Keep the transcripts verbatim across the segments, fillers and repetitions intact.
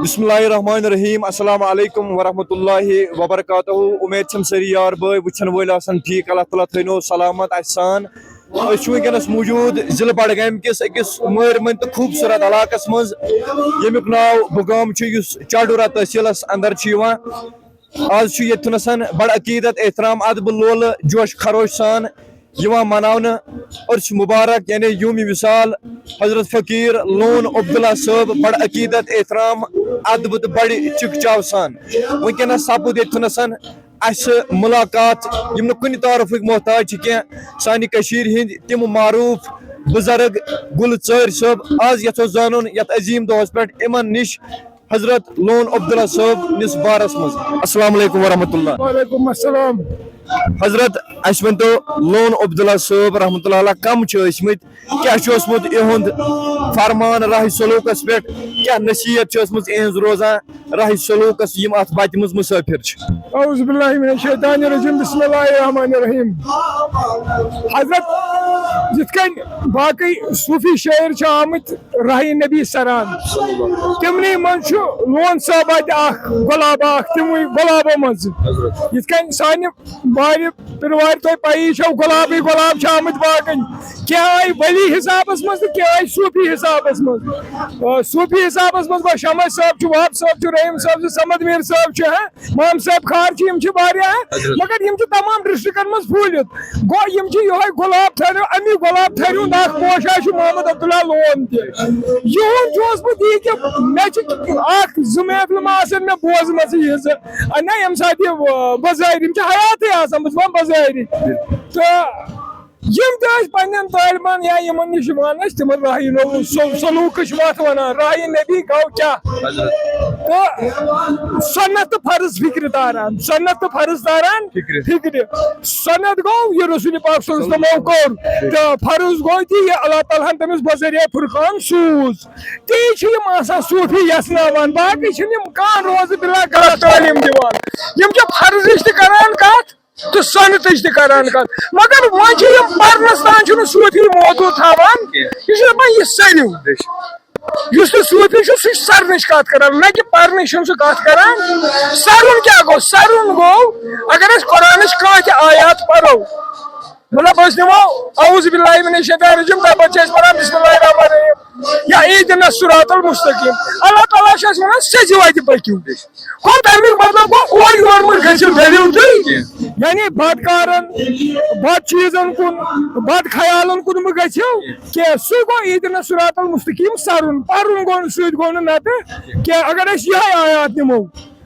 بسم اللہ الرحمن الرحیم۔ السلام علیکم ورحمۃ اللہ وبرکاتہ۔ امید چھم سٲری یار بٲے وٕچھن وٲلۍ آسن ٹھیٖک۔ اللہ تعالیٰ تھٲینو سلامت اَسہِ سان۔ أسۍ چھِ وٕنکیٚنَس موٗجوٗد ضلعہٕ بڈگامہِ کِس أکِس مٲرۍ مٔنٛدۍ تہٕ خوٗبصوٗرت علاقَس منٛز، ییٚمیُک ناو بُگام چھُ، یُس چاڈورہ تحصیٖلَس اندر چھُ یِوان۔ آز چھُ ییٚتہِ تھُنَسَن بڑٕ عقیٖدت، احترام، ادبہٕ لولہٕ، جوش خروش سان یِوان مناونہٕ عرس مبارک، یعنی یوم وصال حضرت فقیٖر لون عبداللہ صٲب، بڑٕ عقیٖدت، احترام، ادبہٕ تہٕ بڑِ چِکہٕ چاو سان۔ وٕنکیٚنَس سپُد ییٚتہِ تھُنَسَن اَسہِ مُلاقات، یِم نہٕ کُنہِ تعارُفٕکۍ محتاج چھِ کینٛہہ، سانہِ کٔشیٖرِ ہِنٛدۍ تِم معروٗف بُزرگ گُلہٕ ژٲرۍ صٲب۔ آز یَژھو زانُن یَتھ عظیٖم دۄہَس پٮ۪ٹھ یِمَن نِش حضرت لون عبداللہ صٲب نِس بارس منٛز۔ السلام علیکم ورحمۃ اللہ۔ وعلیکم السلام۔ حضرت، اَسہِ ؤنۍتو، لون عبداللہ صٲب رحمۃ اللہ علیہ کم چھِ ٲسمٕتۍ؟ کیٛاہ چھُ اوسمُت یِہُنٛد فرمان راہِ سلوٗکس پٮ۪ٹھ؟ کیٛاہ نصیحت چھِ ٲسمٕژ یِہٕنٛز روزان راہِ سلوٗکس، یِم اتھ وتہِ منٛز مسافر چھِ؟ اعوذ باللہ من الشیطان الرجیم، بسم اللہ الرحمن الرحیم۔ حضرت، یِتھ کٔنۍ باقٕے صوٗفی شٲعر چھِ آمٕتۍ راہِ نبی سران، تِمنٕے منٛز چھُ لون صٲب اتہِ اکھ گۄلاب، اکھ تِموٕے گۄلابو منٛزٕ۔ یِتھ کٔنۍ سانہِ وارِ پِروارِ تۄہہِ پَیی چھو، گۄلابٕے گۄلاب چھِ آمٕتۍ باغن۔ کینٛہہ آیہِ ولی حسابس منٛز تہٕ کینٛہہ آیہِ صوٗفی حسابس منٛز۔ آ، صوٗفی حسابس منٛز گوٚو شمس صٲب چھُ، وہاب صٲب چھُ، رحیم صٲب چھُ، صمد میٖر صٲب چھُ، ہاں، مام صٲب خار چھِ، یِم چھِ واریاہ، ہاں۔ مگر یِم چھِ تمام ڈسٹرکن منٛز پھوٗلِتھ۔ گوٚو یِم چھِ یِہوٚے گۄلاب تھٲرِو، اَمی گۄلاب تھٲرِو ناکھ پوشا چھُ محمد عبداللہ لون تہِ۔ یِہُنٛد چھُ اوسمُت یہِ کہِ مےٚ چھِ اکھ زٕ محفلہٕ ما آسن مےٚ بوزمژٕ یِہٕنٛزٕ۔ نہ، ییٚمہِ ساتہٕ یہِ، آ، بظٲہِر، یِم چھِ حیاتٕے آسان، بہٕ چھُس وَنان بظٲہِر۔ تہٕ یِم تہِ ٲسۍ پننٮ۪ن طٲلبن یا یِمن نِش یِوان ٲسۍ، تِمن راہی نو-، سو-، سلوٗکٕچ وَتھ وَنان، راہی نبی گوٚو کیٛاہ؟ تہٕ سنت تہٕ فرض فِکرِ تاران، سنت تہٕ فرض تاران فِکرِ۔ فِکرِ۔ سنت گوٚو یہِ رسول پاک صلی اللہ علیہ وسلمو کوٚر، تہٕ فرض گوٚو تہِ یہِ اللہ تعالیٰ ہن تٔمِس بذریعہ فرقان سوٗز۔ تی چھِ یِم آسان صوٗفی یَژھناوان، باقٕے چھِنہٕ یِم کانٛہہ روزٕ بِلا غلط تعلیٖم دِوان۔ یِم چھِ فرضٕچ تہِ کَران کَتھ تہٕ سۄنتٕچ تہِ کَران کَتھ، مگر وۄنۍ چھِ یِم پَرنَس تام چھُنہٕ صوٗفی موضوٗع تھاوان۔ یہِ چھُ دَپان، یہِ سٔرِو۔ یُس نہٕ صوٗفی چھُ، سُہ چھُ سَرنٕچ کَتھ کَران، نہ کہِ پَرنٕچ چھُنہٕ سُہ کَتھ کَران۔ سَرُن کیٛاہ گوٚو؟ سَرُن گوٚو، اگر أسۍ قرآنٕچ کانٛہہ تہِ آیات پَرو، مطلب، أسۍ نِمو اعوذ باللہ من الشیطان الرجیم، تَمہِ پَتہٕ چھِ أسۍ پَران بسم اللہ الرحمن الرحیم یا اہدنا الصراط المستقیم۔ اللہ تعالیٰ چھُ اَسہِ وَنان، سیٚزِ وَتہِ پٔکِو۔ گوٚو، تَمیُک مطلب گوٚو، اورٕ یورٕ مہٕ گٔژھِو، ڈٔلِو تُہۍ۔ یعنی بد کارن، بد چیٖزن کُن، بد خیالن کُن مہٕ گٔژھِو کینٛہہ۔ سُہ گوٚو اہدنا الصراط المستقیم سَرُن، پَرُن گوٚو نہٕ، سۭتۍ گوٚو نہٕ نَتہٕ کینٛہہ۔ اگر أسۍ یِہوٚے آیات نِمو،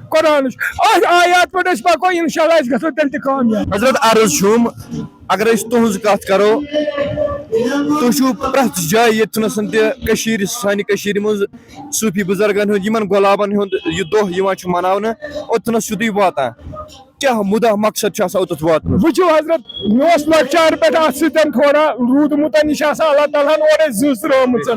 قرآنٕچ۔ أتھۍ آیات پٮ۪ٹھ أسۍ پَکو، اِنشاءاللہ أسۍ گژھو تیٚلہِ تہِ کامیاب۔ حضرت، عرض چھُم، اگر أسۍ تُہٕنٛز کَتھ کَرو، تُہۍ چھِو پرٛٮ۪تھ جایہِ ییٚتہِ تھُنَس تہِ کٔشیٖرِ، سانہِ کٔشیٖرِ منٛز صوٗفی بُزرگَن ہُنٛد، یِمَن غۄلابَن ہُنٛد یہِ دۄہ یِوان چھُ مَناونہٕ، اوٚتھُنَس چھُو تُہۍ واتان۔ کیٛاہ مُدعا مقصد چھُ آسان اوٚتَتھ واتنُک؟ وٕچھِو حضرت، مےٚ اوس لۄکچارٕ پٮ۪ٹھ اَتھ سۭتۍ تھوڑا روٗدمُت، یہِ چھِ آسان اللہ تعالیٰ ہَن اورَے زٕژ ترٛٲومٕژ۔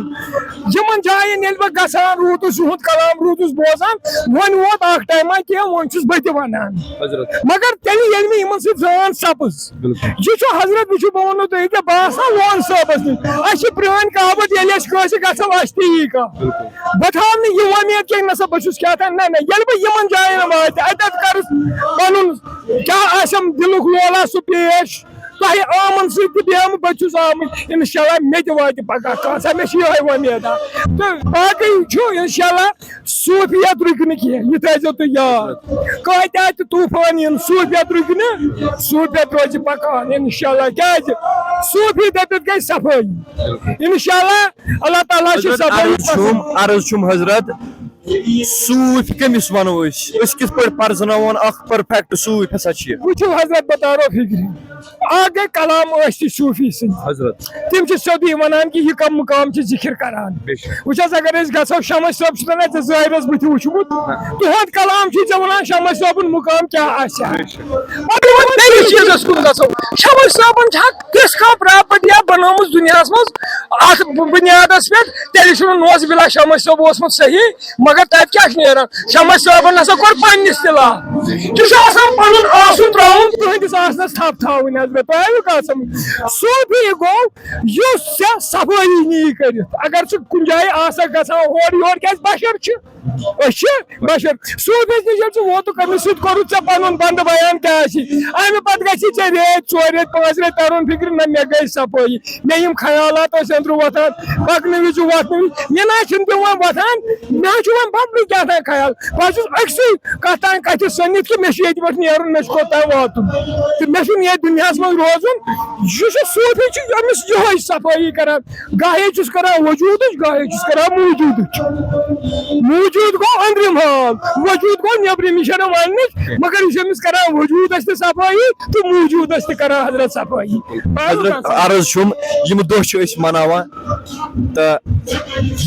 یِمَن جایَن ییٚلہِ بہٕ گژھان روٗدُس، یِہُنٛد کلام روٗدُس بوزان، وۄنۍ ووت اَکھ ٹایما کینٛہہ، وۄنۍ چھُس بہٕ تہِ وَنان۔ حضرت۔ مگر تیٚلہِ ییٚلہِ مےٚ یِمَن سۭتۍ زان سَپٕز، بِلکُل۔ یہِ چھُ حضرت، وٕچھِو، بہٕ وَنو تۄہہِ ییٚکیٛاہ، بہٕ آسہٕ ہا لون صٲبَس نِش، اَسہِ چھِ پرٛٲنۍ کہاوت، ییٚلہِ اَسہِ کٲنٛسہِ گژھو، اَسہِ تہِ یی کانٛہہ۔ بِلکُل۔ بہٕ تھاوٕ نہٕ یہِ وۄمید کینٛہہ، نہ سا بہٕ چھُس کیٛاہ تام، نہ، نہ، ییٚلہِ بہٕ یِمَن جایَن واتہِ، اَتٮ۪تھ کَرٕ پَنُن کیٛاہ آسٮ۪م دِلُک لولہ سُہ پیش۔ تۄہہِ آمُن سۭتۍ تہِ بیٚہمہٕ، بہٕ چھُس آمُت، اِنشاءاللہ مےٚ تہِ واتہِ پگاہ کانٛہہ، سا مےٚ چھِ یِہوٚے وۄمید۔ تہٕ باقٕے چھُ اِنشاءاللہ صوٗفیت رُکہِ نہٕ کینٛہہ، یہِ تھٲیزیو تُہۍ یاد۔ کۭتیٛاہ تہِ طوٗفان یِن، صوٗفیت رُکہِ نہٕ، صوٗفیت روزِ پکان اِنشاءاللہ۔ کیٛازِ؟ صوٗفی دٔپِتھ گٔے صفٲیی۔ اِنشاءاللہ اللہ تعالیٰ چھِ حضرت، صفٲیی عرض چھُم، پسنٛد۔ عرض چھُم حضرت، صوٗفۍ کٔمِس وَنو أسۍ؟ أسۍ کِتھ پٲٹھۍ پرزناوون اکھ perfect صوٗفۍ ہسا چھِ؟ وٕچھِو حضرت، بہٕ تارو فِکرِ۔ اکھ گٔے کلام ٲسۍ تہِ صوٗفی سٕنٛدۍ۔ حضرت۔ تِم چھِ سیوٚدُے وَنان کہِ یہِ کَم مُقام چھِ ذِکِر کران۔ بے شک۔ وٕچھ حظ، اگر أسۍ گژھو، شمس صٲب چھُ نہ ژےٚ ظٲہرَس بٕتھِ وٕچھمُت؟ نہ۔ تُہُنٛد کلام چھُے ژےٚ وَنان شمس صٲبُن مُقام کیٛاہ آسہِ ہا۔ بے شک۔ پتہٕ یِمن بیٚیِس چیٖزَس کُن گژھو۔ شمس صٲبن چھا تِژھ کانٛہہ property بنٲومٕژ دُنیاہَس منٛز؟ اَتھ بُنیادَس پٮ۪ٹھ تیٚلہِ چھُنہٕ نوز باللہ شمس صٲب اوسمُت صحیح۔ مگر تَتہِ کیٛاہ چھُ نیران؟ شمس صٲبن ہسا کوٚر پننِس تہِ لاو۔ یہِ چھُ آسان پنُن آسُن ترٛاوُن۔ تُہٕنٛدِس آسنس تھپھ تھاوٕنۍ حضرت، تۄہہِ آیوٕ کتھ سمجھ؟ صوٗفی گوٚو یُس ژےٚ صفٲیی نی کٔرِتھ۔ اگر ژٕ کُنہِ جایہِ آسکھ گژھان ہورٕ یورٕ، کیٛازِ بشر چھِ، أسۍ چھِ بشر۔ صوٗفیس نِش ییٚلہِ ژٕ ووتُکھ، أمِس سۭتۍ کوٚرُتھ ژےٚ پنُن بندٕ بیان کیٛاہ آسی، امہِ پتہٕ گژھی ژےٚ ریتۍ ژورِ ریتۍ پانٛژِ ریتۍ ترُن فکرِ، نہ مےٚ گٔے صفٲیی، مےٚ یِم خیالات ٲسۍ أنٛدرٕ وۄتھان، پکنہٕ وِزِ وۄتھنہٕ وِزِ، یہِ نہ چھُنہٕ تِمن وۄتھان، مےٚ چھُ وۄنۍ بدلٕے کیٛاہ تام خیال۔ بہٕ حظ چھُس أکسٕے کتھ تام کتھِ سٔنِتھ کہِ مےٚ چھُ ییٚتہِ پٮ۪ٹھ نیرُن، مےٚ چھُ کوٚت تام واتُن تہٕ مےٚ چھُنہٕ ییٚتہِ دُنیاہس منٛز روزُن۔ یہِ چھُ صوٗفی، چھُ أمِس یِہوٚے صفٲیی کران۔ گاہے چھُس کران وجوٗدٕچ، گاہے چھُس کران موجوٗدٕچ۔ موجوٗد گوٚو أنٛدرِم حال، وجوٗد گوٚو نیٚبرِم، یہِ چھَنہٕ وننٕچ، مگر یہِ چھُ أمِس کران وجوٗدس تہِ صفٲیی تہٕ موجوٗدس تہِ کران حضرت صفٲیی۔ حضرت، عرض چھُم، یِم دۄہ چھِ أسۍ مناوان، تہٕ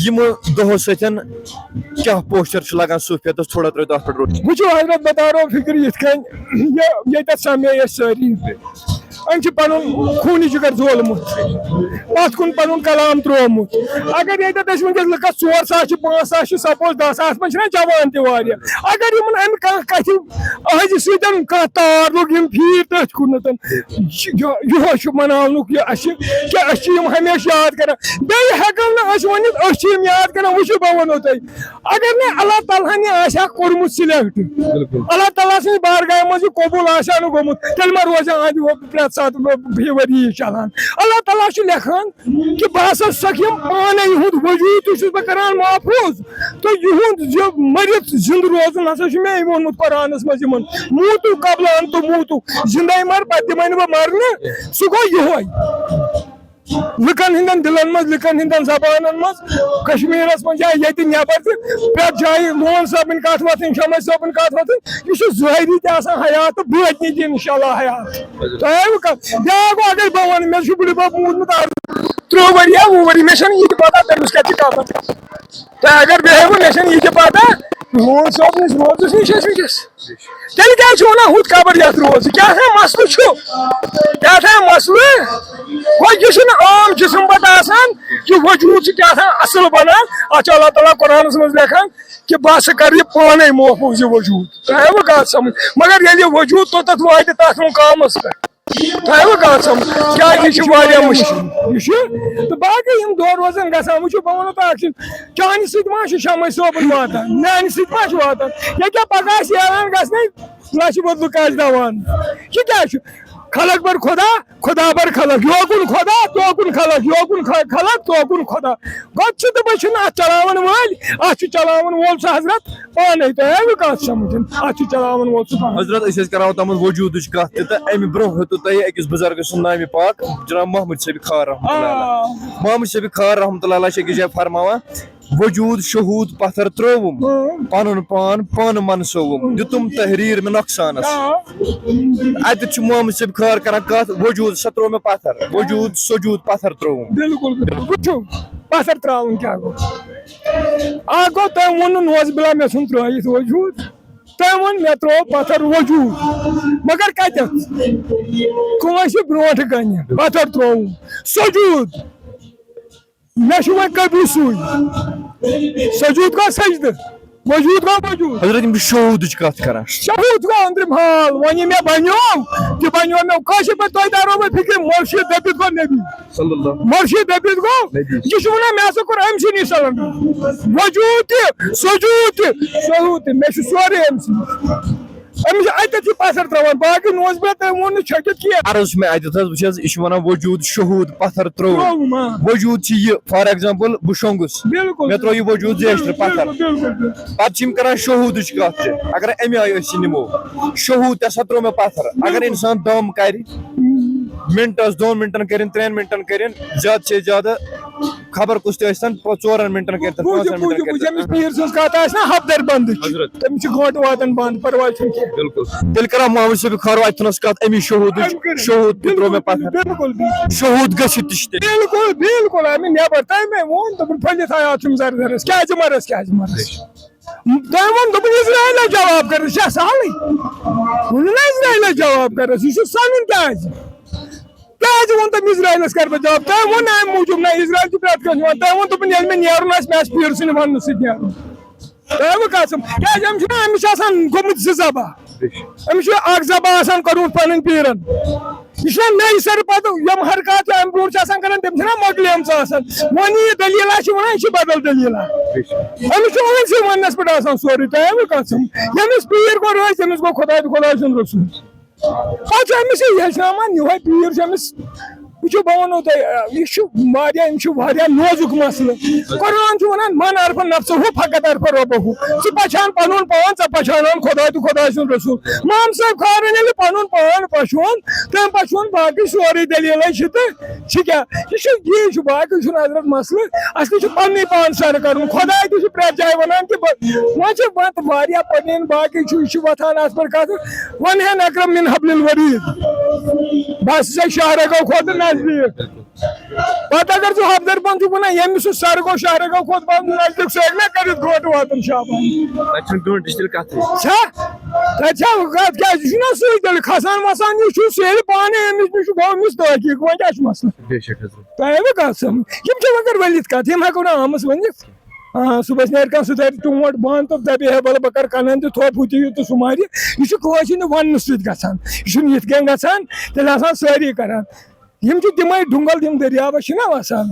یِم دۄہو سۭتۍ کیٛاہ posture چھُ لگان صوٗفیتس؟ تھوڑا ترٲوِو اَتھ پٮ۪ٹھ روشنی۔ وٕچھِو حضرت، بہٕ تارو فِکرِ یِتھ کٔنۍ، یہِ ییٚتٮ۪تھ سَمے أسۍ سٲری، أمۍ چھِ پَنُن خوٗنی جِگر زولمُت، پَتھ کُن پَنُن کلام ترٛوومُت۔ اگر ییٚتٮ۪تھ أسۍ وٕنکیٚس لُکَس ژور ساس چھِ، پانٛژھ ساس چھِ، suppose دَہ ساس منٛز چھِنہ جوان تہِ واریاہ، اگر یِمَن اَمہِ کانٛہہ کَتھِ أہٕنٛزِ سۭتۍ کانٛہہ تار لوٚگ، یِم پھیٖرۍ تٔتھۍ کُنَتھ۔ یہِ، یِہوٚے چھُ مناونُک یہِ اَسہِ، کہِ أسۍ چھِ یِم ہمیشہِ یاد کران۔ بیٚیہِ ہٮ۪کو نہٕ أسۍ ؤنِتھ أسۍ چھِ یِم یاد کران۔ وٕچھِو، بہٕ وَنو تۄہہِ، اگر نہٕ اللہ تعالیٰ ہن یہِ آسہِ ہا کوٚرمُت select، اللہ تعالیٰ سٕنٛدِ بارگاہہِ منٛز یہِ قبوٗل آسہِ ہا نہٕ گوٚمُت، تیٚلہِ ما روزِ ہا اَتہِ پرٛٮ۪تھ ساتہٕ یہِ ؤری یہِ چلان؟ اللہ تعالیٰ چھُ لیکھان کہِ بہٕ ہسا چھُسکھ یِم پانے، یِہُنٛد وجوٗد تہِ چھُس بہٕ کران محفوٗظ، تہٕ یِہُنٛد زِ مٔرِتھ زِنٛدٕ روزُن ہسا چھُ مےٚ ووٚنمُت قرآنس منٛز، یِمن موتُ قبل ان تموتُ، زِنٛدے مر، پتہٕ دِمے نہٕ بہٕ مرنہٕ۔ سُہ گوٚو یِہوے۔ لُکن ہٕنٛدٮ۪ن دِلن منٛز، لُکن ہٕنٛدٮ۪ن زبانن منٛز، کشمیرس منٛز یا ییٚتہِ نٮ۪بر تہِ، پرٛٮ۪تھ جایہِ لون صٲبٕنۍ کتھ وتھٕنۍ، شمس صٲبٕنۍ کتھ وتھٕنۍ، یہِ چھُ ظٲہری تہِ آسان حیات تہٕ بٲطنی تہِ انشاءاللہ حیات۔ تۄہہِ آیوٕ کتھ؟ بیٛاکھ گوٚو، اگر بہٕ ونہٕ، مےٚ چھُ بُڈِ بب موٗدمُت از ترٕٛہ ؤری یا وُہ ؤری، مےٚ چھَنہٕ یہِ تہِ پتہ تٔمِس کیٛاہ چھِ کتھ۔ تۄہہِ اگر بیٚہوٕ، مےٚ چھَنہٕ یہِ تہِ پتہ، لون صٲبنِس روزُس نِش ٲسۍ وٕنکیٚس۔ تیٚلہِ کیٛازِ چھِ وَنان ہُتھ قبر یَتھ روزٕ؟ کیٛاہ تام مسلہٕ چھُ، کیٛاہ تام مسلہٕ۔ گوٚو یہِ چھُنہٕ عام جسم پتہٕ آسان، یہِ وجوٗد چھُ کیٛاہ تام اصل بنان۔ اَتھ چھُ اللہ تعالیٰ قرآنَس منٛز لیکھان کہِ بہٕ ہسا کرٕ یہِ پانے محفوٗظ یہِ وجوٗد۔ تۄہہِ آیوٕ کتھ سمجھ؟ مگر ییٚلہِ یہِ وجوٗد توٚتتھ واتہِ تتھ مقامس پٮ۪ٹھ، تۄہہِ آیوٕ کتھ سمجھ؟ کیٛازِ یہِ چھُ واریاہ مُشکل۔ یہِ چھُ، تہٕ باقٕے یِم دۄہ روزن گژھان، وٕچھِو، بہٕ وَنو تۄہہِ اکھ چیٖز، چانہِ سۭتۍ ما چھُ شمے صٲبُن واتان؟ میانہِ سۭتۍ ما چھُ واتان؟ ییٚکیٛاہ پگاہ آسہِ اعلان گژھنَے، لَچھِ بوٚد لُکھ آسہِ دَوان۔ یہِ کیٛاہ چھُ؟ خلق بر خدا، خدا بر خلق، یوکُن خدا، توکُن خلق، یوکُن خ-، خلق، توکُن خدا۔ گۄڈٕ چھِ دَپان چھِنہٕ اَتھ چلاوَن وٲلۍ، اَتھ چھُ چلاوَن وول سُہ حضرت پانَے۔ تۄہہِ آیوٕ کَتھ سَمٕجھ؟ اَتھ چھُ چلاوَن وول سُہ پانَے۔ حضرت، أسۍ ٲسۍ کران اوتامَتھ وجوٗدٕچ کَتھ تہِ، تہٕ اَمہِ برٛونٛہہ ہیوٚتوٕ تۄہہِ أکِس بُزرگہٕ سُنٛد ناوِ پاک، جناب محمد شفیع خار رحمتہ اللہ علیہ۔ آ۔ محمد شفیع خار رحمتہ اللہ علیہ چھِ أکِس جایہِ فرماوان، وجوٗد شہوٗد پتھر ترٛووُم، اۭں۔ پنُن پان پانہٕ منسووُم، اۭں۔ دیُتُم تحریر مےٚ نۄقصانس۔ آ۔ اَتٮ۪تھ چھُ محمد شفیع خار کران کتھ، وجوٗد سا ترٛوو مےٚ پتھر، وجوٗد سجوٗد پتھر ترٛووُم۔ بِلکُل، بِلکُل۔ وٕچھِو، پتھر ترٛاوُن کیٛاہ گوٚو؟ اکھ گوٚو، تٔمۍ ووٚن نہٕ نوز بِلا مےٚ ژھُن ترٛٲیِتھ وجوٗد، تٔمۍ ووٚن مےٚ ترٛوو پتھر وجوٗد، مگر کتٮ۪تھ؟ کٲنٛسہِ برونٛٹھ کنہِ پتھر ترٛووُم، سجوٗد۔ مےٚ چھُ وۄنۍ قبرِ سُے۔ سجوٗد گوٚو سجدٕ، وجوٗد گوٚو وجوٗد۔ حضرت، یِم چھِ شہوٗدٕچ کتھ کران۔ شہوٗد گوٚو أنٛدرِم حال۔ وۄنۍ یہِ مےٚ بنیوو، تہِ بنیوو مےٚ۔ کٲشِر پٲٹھۍ تۄہہِ ترو بہٕ فِکرِ، مرشد دٔپِتھ گوٚو نبی۔ صلی اللہ۔ مرشد دٔپِتھ گوٚو، نبی۔ یہِ چھُ ونان، مےٚ ہسا کوٚر أمۍ سٕے نِش surrender۔ وجوٗد تہِ، سجوٗد تہِ، شہوٗد تہِ، مےٚ چھُ سورُے أمۍ سٕے نِش۔ أمِس چھِ اَتٮ۪تھ یہِ پَتھر ترٛاوان، باقٕے نوز بلا تٔمۍ ووٚن نہٕ چھٔکِتھ کینٛہہ۔ عرض چھُ مےٚ اَتٮ۪تھ حظ، وٕچھ حظ، یہِ چھُ وَنان وجوٗد شہوٗد پَتھر ترٛووُم۔ ترٛووُم، آ۔ وجوٗد چھُ یہِ، for example، بہٕ شۄنٛگُس۔ بِلکُل۔ مےٚ ترٛوو یہِ وجوٗد زیچھرٕ پَتھر۔ بِلکُل، بِلکُل، بِلکُل۔ پَتہٕ چھِ یِم کَران شہوٗدٕچ کَتھ تہِ۔ اگر اَمہِ آیہِ أسۍ یہِ نِمو، شہوٗد تہِ ہسا ترٛوو مےٚ پَتھر۔ اگر بِلکُل۔ اِنسان دَم کَرِ، مِنٹَس، دۄن مِنٹَن کٔرِن، ترٛٮ۪ن مِنٹَن کٔرِن، زیادٕ سے زیادٕ خبر کُس تہِ ٲسۍ تن، پا-، ژورن مِنٹن کٔرۍ تن، بوٗزِو، پانٛژن مِنٹن بوٗزِو، کٔرۍ بوٗزِو، تن۔ أمِس پیٖر سٕنٛز کتھ آسہِ نا حبدر بندٕچ، حضرت۔ تٔمِس چھِ گٲنٛٹہٕ واتان بند، پرواے چھُنہٕ کینٛہہ۔ بِلکُل۔ تیٚلہِ کرو محمد شفیع خٲر اَتہِ تھنس کتھ، أمی شہوٗدٕچ، أمۍ کٔرِتھ۔ شہوٗد تہِ ترٛوو مےٚ پتھر۔ بِلکُل، بِلکُل۔ شہوٗد گٔژھِتھ تہِ چھِ تیٚلہِ۔ بِلکُل، بِلکُل، اَمہِ نٮ۪بر۔ تۄہہِ مےٚ ووٚن، دوٚپُن، پھٔلِتھ آیات چھُم زر زرس، کیٛازِ مرس، کیٛازِ مرس؟ تۄہہِ ووٚن، دوٚپُن، اسرائیلس جواب کرنس چھا سہلٕے؟ ووٚنُن نا اسرائیلس جواب کرنس، یہِ چھُ سنُن کیٛازِ؟ کیٛازِ ووٚن تٔمۍ اسرائیلس کَرٕ بہٕ جواب؟ تٔمۍ ووٚن نہٕ اَمہِ موٗجوٗب، نہ اسرائیل چھُ پرٛٮ۪تھ کٲنٛسہِ وَنان۔ تٔمۍ ووٚن، دوٚپُن، ییٚلہِ مےٚ نیرُن آسہِ، مےٚ آسہِ پیٖرٕ سٕنٛدِ وَننہٕ سۭتۍ نیرُن۔ تۄہہِ وۄنۍ قسم، کیازِ أمِس چھُنہ، أمِس چھُ آسان گوٚمُت زٕ ذبح۔ أمِس چھُ اکھ ذبح آسان کوٚرمُت پنٕنۍ پیٖرن۔ یہِ چھُنہ نٔوۍ سرٕ پتہٕ یِم حرکات چھِ امہِ برونٛٹھ چھِ آسان کران، تِم چھِنہ مۄکلیمژٕ آسان۔ وۄنۍ یہِ دٔلیٖلہ چھِ ونان، یہِ چھِ بدل دٔلیٖلہ۔ أمِس چھُ أہنٛدسٕے وننس پٮ۪ٹھ آسان سورُے، تۄہہِ وۄنۍ قسم۔ ییٚمِس پیٖر کوٚر رٲضۍ، تٔمِس گوٚو خۄداے تہٕ خۄداے سُنٛد رسول۔ پتہٕ چھُ أمِس یہِ ہیٚچھناوان، یِہوے پیٖر چھُ أمِس۔ وٕچھِو، بہٕ وَنو تۄہہِ، یہِ چھُ واریاہ، یِم چھِ واریاہ نوزُک مسلہٕ۔ قرآن چھُ وَنان، "من عرف نفسه فقد عرف ربه"۔ ژٕ پَہچان پَنُن پان، ژےٚ پَہچانان خۄداے تہٕ خۄداے سُنٛد رسول۔ مام صٲب کھارن ییٚلہِ پَنُن پان پَہچون، تَمہِ پَتہٕ چھُ وَنان، باقٕے سورُے دٔلیٖلَے چھِ تہٕ چھِ کیٛاہ؟ یہِ چھُ، یی چھُ، باقٕے چھُنہٕ حضرت مسلہٕ۔ اَسہِ تہِ چھُ پَننُے پان سَر کَرُن۔ خۄداے تہِ چھُ پرٛٮ۪تھ جایہِ وَنان کہِ بہٕ، وۄنۍ چھِ وَتھ واریاہ پَنٕنۍ، باقٕے چھُ، یہِ چھُ وۄتھان اَتھ پٮ۪ٹھ کَتھ، "وَنہَن اکرم من حبل الورید"۔ بس ژےٚ شہرگو کھۄتہٕ نزدیٖک۔ پتہٕ اگر ژٕ حبدر بند چھُکھ وَنان، ییٚمِس سُہ سر گوٚو شہرگو کھۄتہٕ بند نزدیٖک، سُہ ہیٚکہِ نا کٔرِتھ گٲنٛٹہٕ واتُن شابان؟ تَتہِ چھُنہٕ گٲنٛٹہٕ، یہِ چھِ تیٚلہِ کَتھٕے۔ چھا؟ تَتہِ چھا کَتھ کیٛازِ؟ یہِ چھُنہ سُے تیٚلہِ کھسان وَسان، یُس چھُ، سُہ ییٚلہِ پانَے أمِس نِش چھُ گوٚو أمِس تحقیٖق، وۄنۍ کیٛاہ چھُ مسلہٕ؟ بے شک حضرت۔ تۄہہِ وۄنۍ کَتھ سَمٕجھ؟ یِم چھِ وۄنۍ کَرِ ؤلِتھ کَتھ، یِم ہٮ۪کو نہٕ عامَس ؤنِتھ۔ آ، صُبحَس نیرِ کانٛہہ، سُہ دَرِ ٹونٛٹھ بنٛد تہٕ دَپہِ، "ہے، وَلہٕ بہٕ کَرٕ کَنَن تہِ تھوٚپ، ہُہ تہِ یہِ تہٕ سُہ مَرِ۔" یہِ چھُ کٲنٛسہِ نہٕ وَننہٕ سۭتۍ گژھان۔ یہِ چھُنہٕ یِتھ کٔنۍ گژھان، تیٚلہِ آسان سٲری کَران۔ یِم چھِ تِمَے ڈُنٛگَل، یِم دٔریاوَس چھِنہ وَسان،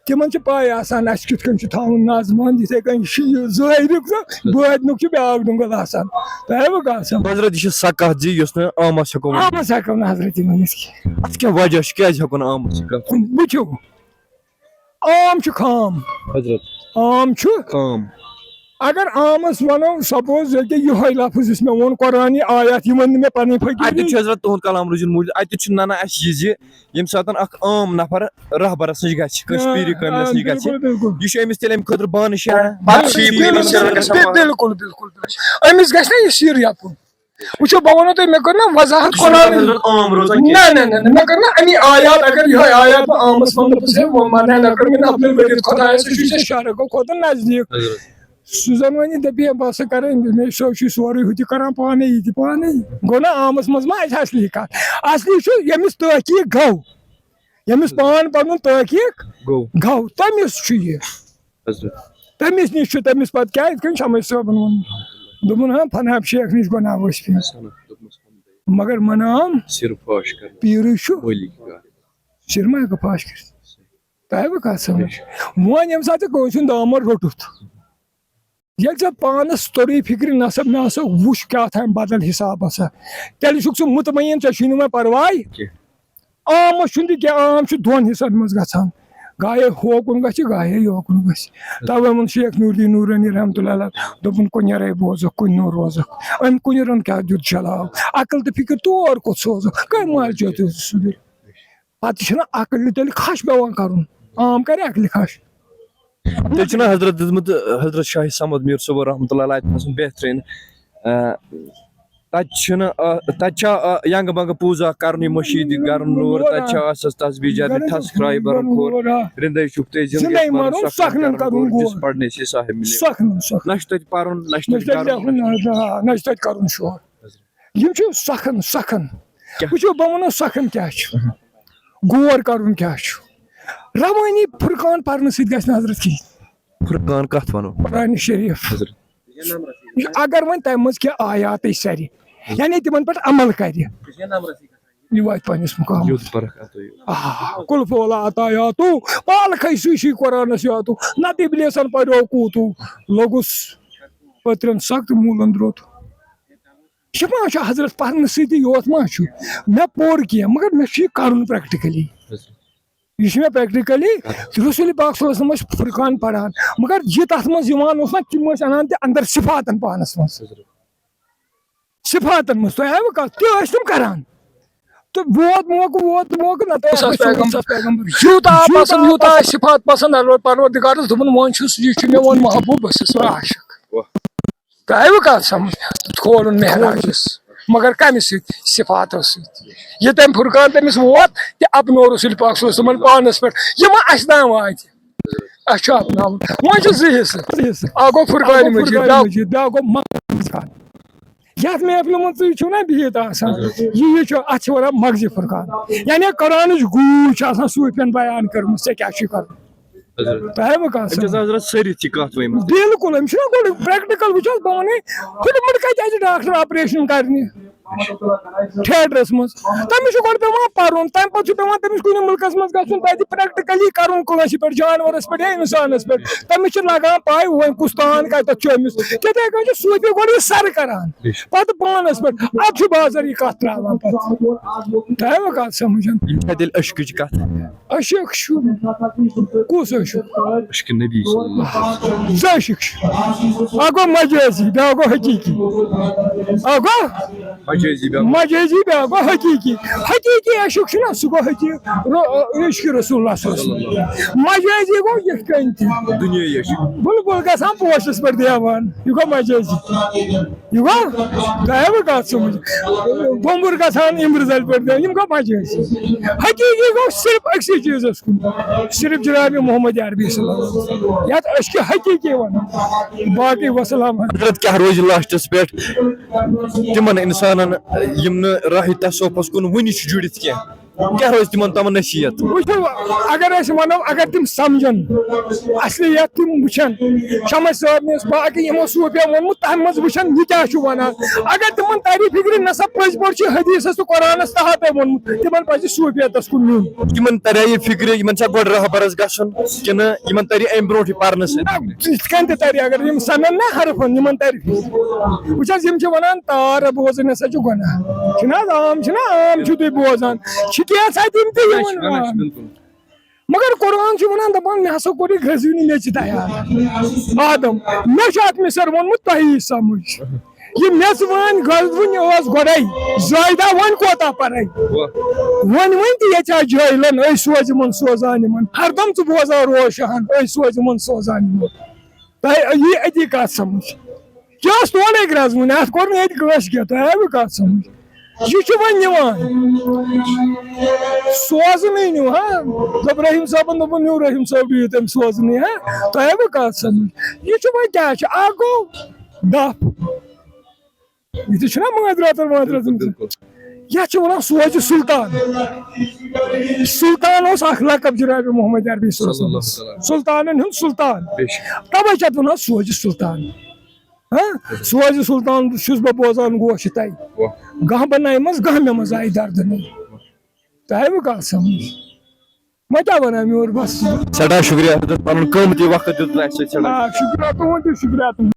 تِمَن چھِ پَے آسان، اَسہِ کِتھ کٔنۍ چھُ تھاوُن نظمَن، یِتھَے کٔنۍ چھُ یہِ ظٲہِریُک تہٕ بٲطنُک چھُ بیٛاکھ ڈُنٛگَل آسان۔ تۄہہِ وۄنۍ کَتھ سَمٕجھ؟ حضرت، یہِ چھِ سۄ کَتھ زِ یۄس نہٕ عامَس ہٮ۪کو ؤنِتھ۔ عامَس ہٮ۪کو نہٕ حضرت یہِ ؤنِتھ کینٛہہ۔ اَتھ کیٛاہ وجہ چھُ؟ کیٛازِ ہٮ۪کو نہٕ عامَس یہِ کَتھ؟ وٕچھِو، عام چھُ خام۔ حضرت۔ عام چھُ۔ خام۔ اگر عامس ونو، سپوز، ییٚکیٛاہ یِہوٚے لفظ یُس مےٚ ووٚن، قرآنی آیات، یہِ ؤنۍ نہٕ مےٚ پنٕنۍ فقیٖری۔ اَتہِ چھُ حضرت تُہُنٛد کلام روٗزِتھ موٗجوٗد۔ اَتہِ چھُ ننان اَسہِ یہِ زِ ییٚمہِ ساتہٕ اکھ عام نفر رہبرس نِش گژھِ، کٲنٛسہِ آ، پیٖرِ کٲملس آ، نِش گژھِ، بِلکُل، بِلکُل۔ یہِ چھُ أمِس تیٚلہِ اَمہِ خٲطرٕ بانہٕ شہرا-، بانہٕ شہرا-، بِلکُل، بِلکُل، بِلکُل۔ أمِس گژھِ نا یہِ سِر یَپُن؟ وٕچھِو، بہٕ وَنو تۄہہِ، مےٚ کٔر نہ وضاحت قرآن۔ عام روزان کینٛہہ۔ نہ، نہ، نہ، نہ، مےٚ کٔر نہ اَمی آیات، اگر یِہوٚے آیات بہٕ عامس وَنہٕ، دَپَس، "ہے، وۄنۍ مَنہ نہ کٔر مےٚ عبدالبٔری خۄدایَس، سُہ چھُے ژےٚ شہرٕ گوٚو کھۄتہٕ نزدیٖک۔" حضرت۔ سُہ زَن وَنہِ، دَپہِ، "ہے، بہٕ ہسا کَرٕ أمِس، مےٚ چھُ سُہ چھُے سورُے ہُہ تہِ کَران پانَے، یہِ تہِ پانَے۔" گوٚو نہ عامس منٛز ما آسہِ اَصلی کَتھ؟ اَصلی چھُ ییٚمِس تحقیٖق گوٚو، ییٚمِس پان پَنُن تحقیٖق گوٚو۔ گوٚو، تٔمِس چھُ یہِ۔ حضرت۔ تٔمِس نِش چھُ، تٔمِس پَتہٕ کیٛاہ، یِتھ کٔنۍ شمس صٲبَن ووٚن، دوٚپُن، "ہاں، فناب شیخ نِش بَناو أسۍ پیٖر۔" احسن، دوٚپمَس، "ہمدے۔" مگر مَنام صرف فاش کرنا۔ پیٖرٕے چھُ۔ ولی کا۔ سِر ما ہٮ۪کو فاش کٔرِتھ؟ تۄہہِ آیوٕ کَتھ سَمٕجھ؟ وۄنۍ ییٚمہِ ساتہٕ ژےٚ کٲنٛسہِ ہُنٛد دامن روٚٹُتھ، ییٚلہِ ژےٚ پانَس توٚرُے فِکرِ، نَسا مےٚ ہسا وٕچھ کیٛاہ تام بدل حِساب ہسا، تیٚلہِ چھُکھ ژٕ مطمئن، ژےٚ چھُے نہٕ وۄنۍ پرواے۔ کینٛہہ۔ عامس چھُنہٕ تہِ کینٛہہ، عام چھُ دۄن حصن منٛز گژھان، گاہے ہوکُن گژھِ، گاہے یوکُن گژھِ۔ توے ووٚن شیخ نور الدین نورانی رحمتہ اللہ علیہ، دوٚپُن، "کُنہِ رے بوزکھ، کُنہِ نہٕ روزکھ، أمۍ کُنہِ رن کیٛاہ دیُت جلاب، عقل تہٕ فکر تور کوٚت سوزکھ، کٔمۍ مارِ ژےٚ تیُتھ سُہ دِل؟" پتہٕ چھُنہ عقل تیٚلہِ کھش پٮ۪وان کرُن، عام کرِ عقلہِ کھش۔ تیٚلہِ چھُنہ حضرت دیُتمُت، حضرت شاہ صمد میٖر صٲب رحمتہ اللہ علیہ تٔمۍ سُنٛد بہتریٖن، آ، تَتہِ چھُنہٕ، آ، تَتہِ چھا، آ، ینٛگہٕ بنٛگہٕ پوٗزا کَرنُے، مٔشیٖد کَرُن نوٗر، تَتہِ چھا آسَس تسبیٖح جَرنہِ، ٹھَس کرٛاے بَرُن کھوٚر، رِنٛدَے چھُکھ تیٚلہِ زِندٕ زِندَے کَرُن، مَرُن، سۄکھنَن سۄکھنَن کَرُن کَرُن گور۔ جِس پَرنہِ سے صاحب مِلے۔ سۄکھنَن، سۄکھنَن۔ نہ چھُ تَتہِ پَرُن، نہ چھُ نہ تَتہِ چھُ تَتہِ گَرُن۔ لیکھُن، نہ، نہ، نہ چھُ تَتہِ کَرُن شور۔ یِم چھِ سۄکھَن، سۄکھَن۔ کیٛاہ؟ وٕچھِو، بہٕ وَنو سۄکھَن کیٛاہ چھُ۔ گور کَرُن کیٛاہ چھُ۔ روٲنی فرقان پَرنہٕ سۭتۍ گژھِ نہٕ حضرت کِہیٖنۍ۔ فرقان کَتھ وَنو؟ قرآن شریٖف۔ حضرت۔ اگر وۄنۍ تَمہِ منٛز کینٛہہ آیاتٕے سَرِ، یعنی تِمن پٮ۪ٹھ عمل کَرِ، یہِ واتہِ پنٛنِس مُقامَس۔ یوٚت پَرَکھ اَتھ یہِ۔ آ، قل فولا عطا یاتو، پالکھے سُے چھُے قرآنَس یاتو، نَتہٕ ابلیسَن پَریو کوٗتو، لوٚگُس پٔترٮ۪ن سَخ تہٕ موٗلَن درٛوت۔ یہِ ما چھُ حضرت پَرنہٕ سۭتی یوت ما چھُ؟ مےٚ پوٚر کینٛہہ، مگر مےٚ چھُ یہِ کَرُن practically۔ یہِ چھُ مےٚ practically رسول پاک صلی اللہ علیہ وسلم ٲسۍ فرقان پران، مگر یہِ تتھ منٛز یِوان اوس نا، تِم ٲسۍ انان تہِ اندر صفاتن پانس منٛز۔ صفاتن منٛز، تۄہہِ آیوٕ کتھ؟ تہِ ٲسۍ تِم کران۔ تہٕ ووت موقعہٕ، ووت موقعہٕ، نہ تۄہہِ اوس آسہِ پیغمبر۔ یوٗتاہ آو پسند، یوٗتاہ آسہِ صفات پسند، الور-، پروردگارس دوٚپُن، وۄنۍ چھُس، یہِ چھُ مےٚ وۄنۍ محبوب، بہٕ چھُس وۄنۍ عاشق۔ واہ۔ تۄہہِ آیوٕ کتھ سمجھ؟ کھولُن معراجس۔ مگر کمہِ سۭتۍ؟ صفاتو سۭتۍ۔ یہِ تٔمۍ فرقان تٔمِس ووت، تہِ اپنو رسول پاک صلی اللہ علیہ وسلمن پانس پٮ۪ٹھ۔ یہِ ما اسہِ تام واتہِ؟ اسہِ چھُ اپناوُن۔ وۄنۍ چھُ زٕ حصہٕ۔ زٕ حصہٕ۔ اکھ گوٚو فرقان اکھ گوٚو مجید، فرقان بیٛاکھ مجید، بیٛاکھ گوٚو مقام فرقان۔ یتھ محفلہِ منٛز تُہۍ چھِو نا بِہِتھ آسان، یہِ، یہِ چھُ، اتھ چھِ ونان مغزِ فرقان۔ یعنی قرآنٕچ گوٗج چھِ آسان صوٗفین بیان کٔرمٕژ، ژےٚ کیٛاہ چھُے کرُن۔ حضرت۔ تۄہہِ آیوٕ کَتھ أمۍ چھِ سمجھ؟ حضرت سٲری تہِ کَتھ ؤنمٕژ۔ بِلکُل، أمِس چھُنہ گۄڈٕ practical وٕچھ حظ پانَے، ہُرمُٹ کَتہِ اَتہِ ڈاکٹر operation کَرنہِ؟ Theatre-س منٛز۔ تٔمِس چھُ گۄڈٕ پٮ۪وان پَرُن، تَمہِ پَتہٕ چھُ پٮ۪وان تٔمِس کُنہِ مُلکَس منٛز گژھُن، تَتہِ practically کَرُن کٲنٛسہِ پٮ۪ٹھ، جانوَرَس پٮ۪ٹھ یا اِنسانَس پٮ۪ٹھ۔ تٔمِس چھِ لَگان پَے، وۄنۍ کُس تان کَتٮ۪تھ چھُ أمِس۔ تِتھَے کٔنۍ چھُ صوٗفی گۄڈٕ یہِ سَرٕ کَران، پَتہٕ پانَس پٮ۪ٹھ۔ اَدٕ چھُ بازر یہِ کَتھ ترٛاوان پَتہٕ۔ تۄہہِ آیوٕ کَتھ سمجھ؟ یِم چھا تیٚلہِ عشقٕچ کَتھ؟ عشق چھُ۔ کُس عشق؟ عشق نبی صلی اللہ علیہ وسلم۔ زٕ عشق چھِ۔ اَکھ گوٚو مجٲزی، بیٛاکھ گوٚو حقیٖقی۔ اَکھ گوٚو مجٲزی بیٛاکھ۔ مجٲزی، بیٛاکھ گوٚو حقیٖقی۔ حقیٖقی عشق چھُنہ، سُہ گوٚو حقیٖق-، رو-، عشق رسول اللہ صلی اللہ علیہ وسلم۔ مجٲزی گوٚو یِتھ کٔنۍ تہِ۔ دُنیٲیی عشق۔ بُلبُل گژھان پوشَس پٮ۪ٹھ دیوان، یہِ گوٚو مجٲزی۔ یہِ گوٚو، تۄہہِ آیوٕ کَتھ سمجھ؟ بومبُر گژھان اِمبرِ زَلہِ پٮ۪ٹھ دیوان، یِم گوٚو مجٲزی۔ حقیٖقی گوٚو صرف أکسٕے چیٖزَس کُن، صرف جناب محمد عربی صلی اللہ علیہ وسلم۔ یَتھ عشقِ حقیٖقی وَنان۔ باقٕے وسلام۔ حضرت، کیٛاہ روزِ last-س پٮ۪ٹھ تِمن اِنسانن، یِم نہٕ راہِ تصوفس کُن وُنہِ چھِ جُڑِتھ کینٛہہ؟ کیٛاہ روزِ تِمن تام نصیحت؟ وٕچھِو، اگر أسۍ وَنو، اگر تِم سمجھن، اصلیت تِم وٕچھن، شمس صٲب نِس باقٕے یِمو صوٗفیو ووٚنمُت، تَتھ منٛز وٕچھن یہِ کیٛاہ چھُ وَنان۔ اگر تِمن تَرِ فِکرِ، نہ سا پٔزۍ پٲٹھۍ چھُ حدیثس تہٕ قرآنس تحتے ووٚنمُت، تِمن پَزِ صوٗفیتس کُن یُن۔ تِمن تَریٛا یہِ فِکرِ، یِمن چھا گۄڈٕ رہبرس گژھُن کِنہٕ یِمن تَرِ اَمہِ برونٛٹھٕے پرنہٕ سۭتۍ؟ نہ، یِتھ کٔنۍ تہِ تَرِ، اگر یِم سَنن نہ حرفن، یِمن تَرِ فِکرِ۔ وٕچھ حظ، یِم چھِ وَنان تار بوزٕنۍ ہسا چھُ گۄناہ۔ چھُنہٕ حظ عام، چھُنہ عام چھُ تُہۍ بوزان، چھِ کینٛژھا تِم تہِ یِوان۔ مگر قرآن چھُ وَنان، دَپان، مےٚ ہسا کوٚر یہِ گرٛزوٕنی میٚژِ تیار۔ آدم، مےٚ چھُ اَتھ مِثر ووٚنمُت، تۄہہِ یی سمجھ۔ یہِ میٚژ وٲنۍ گرٛزوٕنۍ ٲس گۄڈَے، زٲیدہ وۄنۍ کوتاہ پَرَے؟ وۄنۍ ؤنۍ تہِ ییٚتہِ آ جٲہلَن، أسۍ سوزِ یِمَن، سوزان یِمَن۔ ہردم ژٕ بوزان روز شاہَن، أسۍ سوزِ یِمَن، سوزان یِمَن۔ تۄہہِ یی أتی کَتھ سمجھ۔ یہِ ٲس تورَے گرٛزوٕنۍ، اَتھ کوٚر نہٕ ییٚتہِ کٲنٛسہِ کینٛہہ۔ تۄہہِ آیوٕ کَتھ سمجھ؟ یہِ چھُ وۄنۍ یِوان۔ سوزنٕے نیوٗ، ہا؟ دوٚپ رحیٖم صٲبَن، دوٚپُن، نیوٗ رحیٖم صٲب، دِیِو تٔمۍ سوزنٕے، ہا؟ تۄہہِ آیوٕ کَتھ سمجھ؟ یہِ چھُ وۄنۍ کیٛاہ چھُ؟ اَکھ گوٚو دَپھ۔ یہِ تہِ چھُنہ مٲنٛزِ راتَن وٲنٛزِ راتَن۔ بِلکُل، بِلکُل۔ یَتھ چھِ وَنان سوزِ سُلطان۔ سُلطان اوس اَکھ لقب جناب محمد عربی صلی اللہ علیہ وسلم۔ صلی اللہ علیہ وسلم۔ سُلطانَن ہُنٛد سُلطان۔ بے شک۔ تَوَے چھِ اَتھ وَنان سوزِ سُلطان۔ ہاں؟ سوزِ سُلطان چھُس بہٕ بوزان گوش تۄہہِ۔ واہ۔ گاہ بنایہِ منٛز، گاہ مےٚ منٛز آیہِ دردٕ نٔے۔ تۄہہِ آیوٕ کَتھ سمجھ؟ وۄنۍ کیٛاہ وَنان مےٚ اوس بَس۔ سٮ۪ٹھاہ شُکریہ حضرت، پَنُن قۭمتی وقت دیُت اَسہِ سۭتۍ سٮ۪ٹھاہ۔ آ، شُکریہ تُہُنٛد تہِ، شُکریہ تُہُنٛد۔